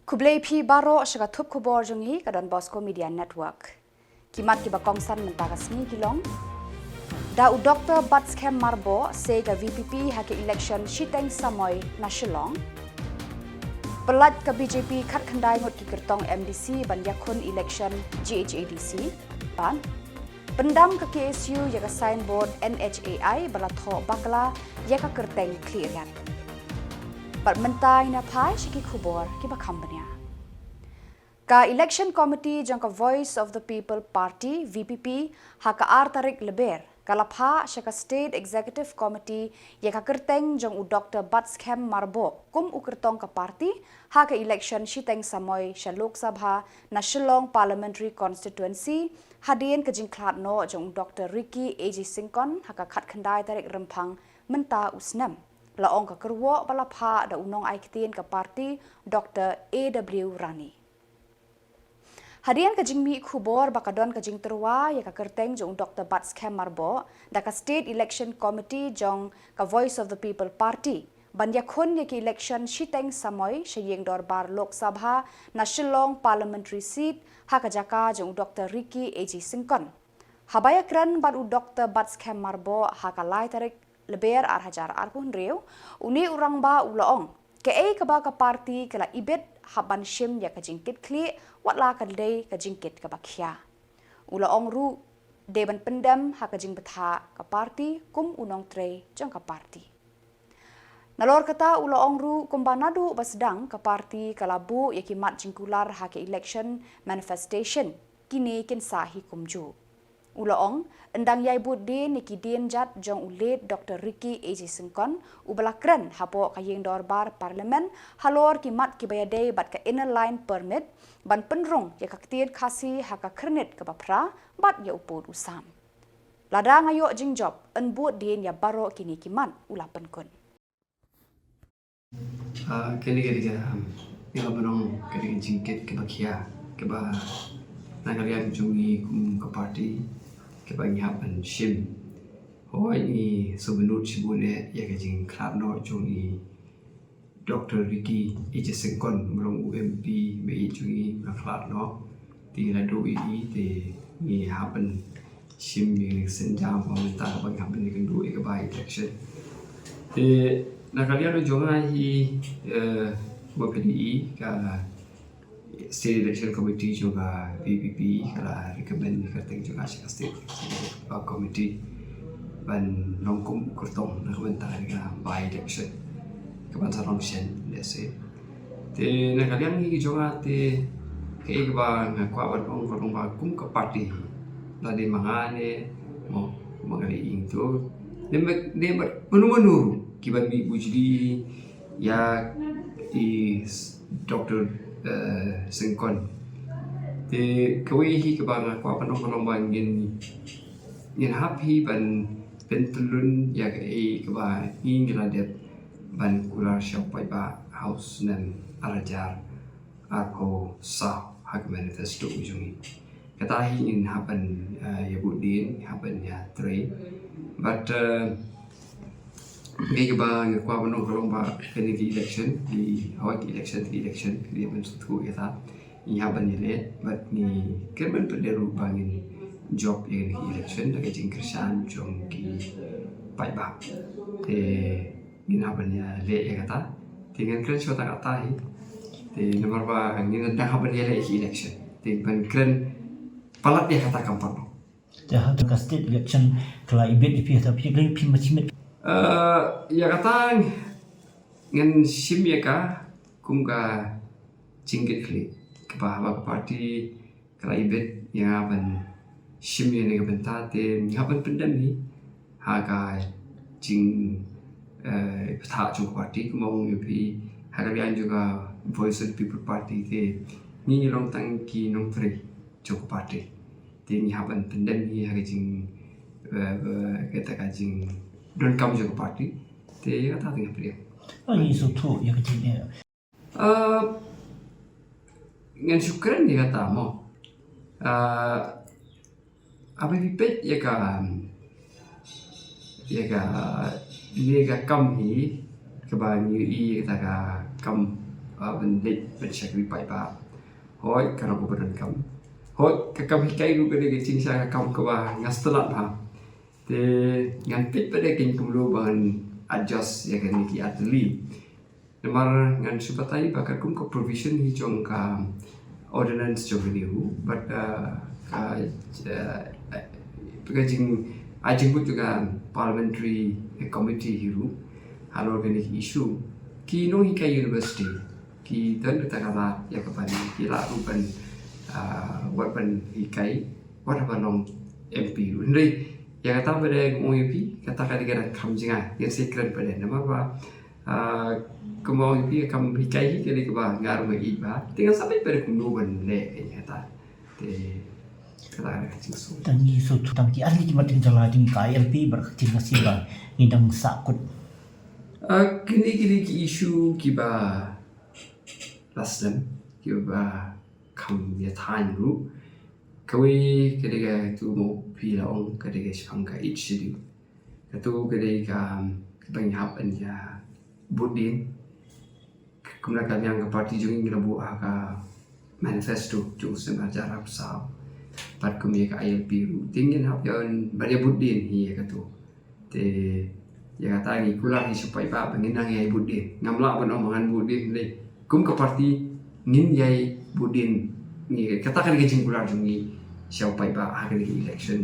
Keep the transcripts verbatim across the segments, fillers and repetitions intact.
Khublei phi baroh sha ka thup khubor jong ngi ka Don Bosco Media Network. Ki mat kiba kongsan mynta ka sngi ki long: Da u Doktor Batskhem Myrboh sei ka V P P ha ka election shiteng samoi na Shillong. Pyllait ka B J P khatkhyndai ngut ki kyrtong M D C ban ïakhun election G H A D C. Bad pyndam ka K S U ïa ka signboard N H A I ba la thoh bakla ïa ka kyrteng Khliehriat. Bad mynta ngin ïa phai sha ki khubor kiba kham bniah. Ka Election Committee jong ka Voice of the People Party, V P P, ha ka ar tarik Lber ka la phah sha ka State Executive Committee ïa ka kyrteng jong u Doktor Batskhem Myrboh kum u kyrtong ka party ha ka election shiteng samoi sha Lok Sabha na Shillong Parliamentary Constituency, hadien ka jingkhlad noh jong u Doktor Ricky A J Syngkon ha ka khatkhyndai tarik Rymphang mynta u snem, la ong ka kyrwoh ba la phah da u nongai ktien ka party, Doktor A W Rani. Hadien ka jingmih khubor ba ka don ka jingtyrwa ïa ka kyrteng jong u Doktor Batskhem Myrboh da ka State Election Committee jong ka Voice of the People Party ban ïakhun ïa ka election shiteng samoi sha ïing dorbar Lok Sabha na Shillong Parliamentary Seat ha ka jaka jong u Doktor Ricky A J Syngkon. Haba ïakren bad u Doktor Batskhem Myrboh ha ka lai tarik Lber ar hajar arphew hynriew, une u rangbah u la ong kaei kaba ka party ka la ibit hap ban shim ïa ka jingkit khlieh, wat la ka dei ka jingkit kaba khia. U la ong ruh dei ban pyndem ha ka jingbthah ka party kum u nongtrei jong ka party. Nalor kata u la ong ruh kumba naduh ba sdang ka party ka la buh ïa ki mat jingkular ha ka election manifestation, kine kin sa hi kumjuh. U la ong, yn dang ïai bud dien ïa ki dienjat jong u late Doktor Ricky A J Syngkon, uba la kren hapoh ka ïing dorbar Parliament halor ki mat kiba ïadei bad ka Inner Line Permit ban pynrung ïa ka ktien Khasi ha ka khyrnit kaba phra bad ïa u pud u sam. Lada nga ïoh jingjop, yn bud dien ïa baroh kine ki mat, u la pynkut. Ah, kane ka dei ka, um, ïa kaba nong, ka dei ka jingkit kaba khia, kaba na ka liang jong ngi kum ka party, kaba ngi hap ban shim. Hooid, ngi sngewbha nud shibun eh ïa ka jingkhlad noh jong i Doktor Ricky A J Syngkon, ba long u M P ba ïeit jong ngi, ba la khlad noh. Te naduh ïa i te ngi hap ban shim ïa ka synjam ba mynta ba ngi hap ban ïakynduh ïa ka by election. Te na ka liang jong nga hi, eh, ba phi dei i ka State Election Committee jong ka V P P ka la recommend ïa ka kyrteng jong nga sha ka State Executive Committee ban long kum kyrtong na ka bynta ka by election kaban sa long shen, let's say. Te na ka liang hi jong nga te kaei kaba nga kwah ban ong ka long ba kum ka party, la dei ma nga ne mo, ma nga dei ing to, ne ma, ne ma, mano mano kiban mih bujli ïa i s-, Doktor, eh, Syngkon. Te kawei hi kaba nga kwah ban ong ka long ba ngin, ngin hap hi ban pyntyllun ïa kaei kaba ngi ngi la dep ban kular sha u paidbah ha u snem ar hajar arphew saw ha ka manifesto jong ngi. Kata hi ngin hap ban, eh, ïa bud dien, hap ban ïa trei. But, eh, ngi kaba ngi kwah ban ong ka long ba kane ka election, ngi, hawa ka election, ka election, ngi ban sngewthuh ïa kata. Ngi hap ban ïaleh, but ngi kyrmen pat de ruh ba ngin jop ïa kane ka election da ka jingkyrshan jong ki paidbah. Te ngin hap ban ïaleh ïa kata. Te ngin kren shuwa tang kata hi. Te namar ba ngin dang hap ban ïaleh ïa ki election. Te ban kren palat ïa kata kam pat. Te ha ka state election ka la ibit ïa phi, ha phi, phi ma chimit. Eh, ïa kata ngin shim ïa ka kum ka jingkit khlieh kaba haba ka party ka la ibit ïa nga ban shim ïa kane ka bynta, te ngi hap ban pyndem hi ha ka jing, eh, bthah jong ka party, kumba ong ïa phi, ha ka liang jong ka Voice of the People Party te ngi ngi long tang ki nongtrei jong ka party. Te ngi hap ban pyndem hi ha ka jing, eh, eh, kata ka jingdonkam jong ka party. Te ïa kata te ngi hap pyndem. Ah, ngi sngewthuh ïa ka jing, eh, Ah, ngan shu kren ïa kata mo. Ah, haba phi peit ïa ka, ïa ka, ïa ka kam hi, kaba ngi ïohi ïa kata ka kam Ba ban leit ban shakri paidbah. Hooid, ka long kaba donkam. Hooid, ka kam hikai ruh ka dei ka jingshah ka kam kaba nga sngewtynnat bha. Te ngan peit pat de kein kumno ba ngan adjust ïa kane ki artylli. Namar ngan shu batai ba katkum ka provision hi jong ka ordinance jong ka N E H U, bad, uh, ka, uh, ka jing, ka jingmut jong ka parliamentary committee hi ruh halor kane ka issue. Ki nonghikai university ki don kata ka lad ïa ka ban, ki lah ruh ban, ah, wat ban hikai wat haba long M P ruh. Hynrei ïa kata pat de nga ong ïa phi, kata ka dei ka donkam jong nga, ngin sa kren pat de. Namar ba, ah, kumba ong ïa phi, ka kam hikai hi ka dei kaba nga ruh nga ïeit bha. Te ngan sa peit pat de kumno ban leh ïa kata. Te kata ka dei ka jingsngew. Tang ngi sngewthuh tang ki artylli ki mat jong ka jylla jong ngi ka I L P bad ka jingkhasi ba ngi dang sah kut. Ah, kine ki dei ki issue kiba la slem, kiba kham ïa thaiñ ruh. Kawei ka dei katu mo phi la ong, ka dei ka shaphang ka Eighth Schedule. Katu ka dei ka, kaba ngi hap ban ïa vote dien. Kumba ka liang ka party jong ngi la buh ha ka manifesto jong u snem arhajar arphew saw. Bad kum ïa ka I L P ruh, te ngin hap ïa ban ïa vote dien hi ïa katu. Te ïa kata ngi kular hi sha u paidbah ba ngin nang ïa vote dien. Ngam lah ban ong ba ngan vote dien lei. Kum ka party ngin ïa vote dien. Ngi, kata ka dei ka jingkular jong ngi sha u paidbah ha kane ka election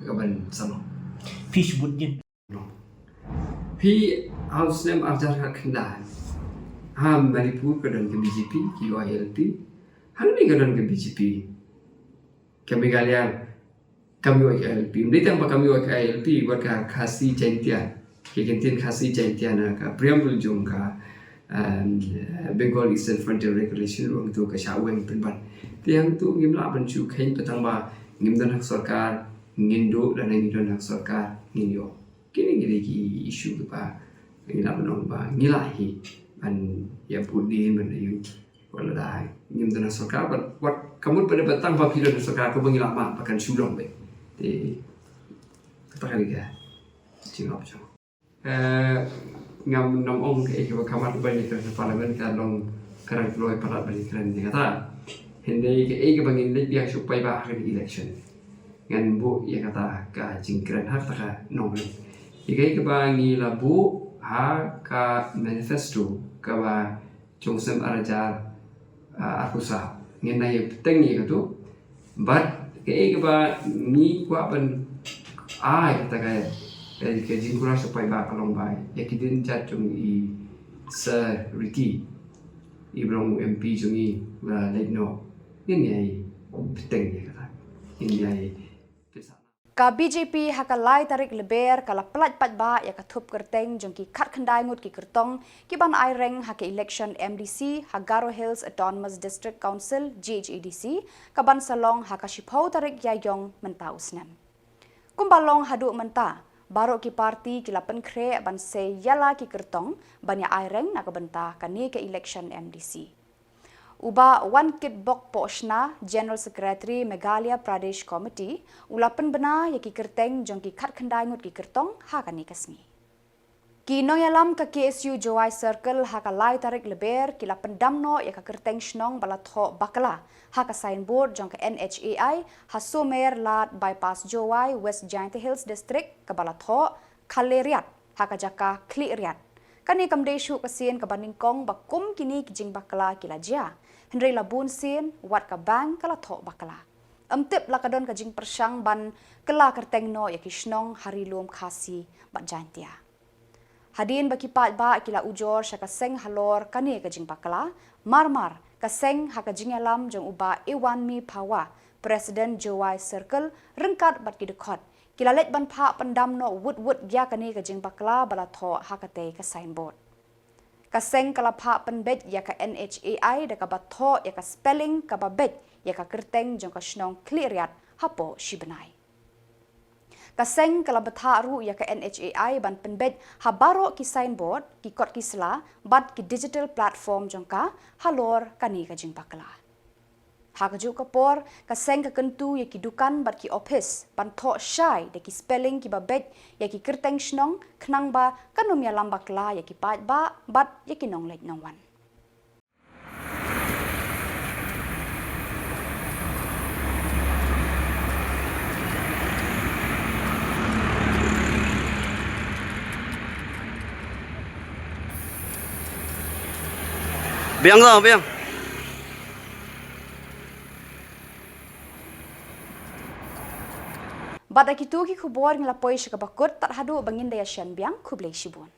kaban sa long. Phi shu vote dien? Phi, ha u snem arhajar khatkhyndai ha Manipur ka don ka B J P, ki ïoh I L P. Hangne ka don ka B J P. Ka Meghalaya kam ïoh I L P. Ym dei tang ba kam ïoh I L P, wat ka Khasi Jaintia, ki kyntien Khasi Jaintia na ka preamble jong ka, um, Bengal Eastern Frontier Regulation ruh hangto ka shah weng pynban. Te hangto ngim lah ban shu kheiñ ba tang ba ngim don ha ka sorkar ngin duh, lane ngi don ha ka sorkar ngin ïoh. Kine ki dei ki issue kiba ngi lah ban ong ba ngi lah hi ban ïa vote dien ban ïa, wat lada ngim don ha sorkar, wat, wat ka mut pat de ba tang ba phi don ha sorkar kumba ngi lah mad ba kan shu long beit. Te kata ka dei ka jingap jong. Eh, ngam nang ong kaei kaba kham mat ban ïakren ha parliament ka long ka dang kloi palat ban ïakren ïa kata. Hynrei kaei kaba ngin leit biang sha u paidbah ha ka election, ngan buh ïa kata ka jingkren ha kata ka nongrim. Ïa kaei kaba ngi la buh ha ka manifesto kaba jong u snem arhajar, ah, arphew saw. Ngin nang ïa bteng ïa katu. Bad kaei kaba ngi kwah ban ai kata ka, eh, ka jingkular sha u paidbah ka long ba ïa ki dienjat jong i Sir Ricky, i ba long u M P jong ngi ba la leit noh, ngin ïa bteng ïa kata. Ngin ïa Ka B J P ha ka lai tarik Lber ka la pyllait paidbah ïa ka thup kyrteng jong ki khatkhyndai ngut ki kyrtong ki ban ai reng ha ka election M D C ha Garo Hills Autonomous District Council, G H A D C, ka ban sa long ha ka shiphew tarik Ïaïong mynta u snem. Kumba long haduh mynta, baroh ki party ki la pynkhreh ban sei ïa la ki kyrtong ban ïa ai reng na ka bynta kane ka election M D C. U Bah Wankitbok Pohshna, General Secretary Meghalaya Pradesh Committee, u la pynbna ïa ki kyrteng jong ki khatkhyndai ngut ki kyrtong ha kane ka sngi. Ki nongïalam ka K S U Jowai Circle ha ka lai tarik Lber ki la pyndam noh ïa ka kyrteng shnong ba la thoh bakla ha ka signboard jong ka N H A I ha Somer Lad Bypass Jowai, West Jaintia Hills District, kaba la thoh Khale Riat ha ka jaka Khlieh Riat. Kane kam dei shuh ka sien kaba nyngkong ba kum kine ki jingbakla ki la jia. Hynrei la bun sien wat ka bank ka la thoh bakla. Ym tip la ka don ka jingpyrshang ban kylla kyrteng noh ïa ki shnong ha Ri Lum Khasi bad Jaintia. Hadien ba ki paidbah ki la ujor sha ka seng halor kane ka jingbakla, marmar ka seng ha ka jingïalam jong u Bah Ewanmi Phawa, President Jowai Circle, ryngkat bad ki dkhot ki la leit ban phah pyndam noh wut wut ïa kane ka jingbakla ba la thoh ha katei ka signboard. Ka seng ka la phah pynbeit ïa ka N H A I da kaba thoh ïa ka spelling kaba beit ïa ka kyrteng jong ka shnong Khlieh Riat hapoh shi bnai. Ka seng ka la bthah ruh ïa ka N H A I ban pynbeit ha baroh ki signboard, ki kot ki sla bad ki digital platform jong ka halor kane ka jingbakla. Ha kajuh ka por, ka seng ka kyntu ïa ki dukan bad ki ophis ban thoh shai da ki spelling kiba beit ïa ki kyrteng shnong, khnang ba kan ym ïalam bakla ïa ki paidbah bad ïa ki nongleit nongwan. Biang da, biang. Bad da kitu ki khubor ngi la poi sha kaba kut, tad haduh ba ngin da ïashem biang, khublei shibun.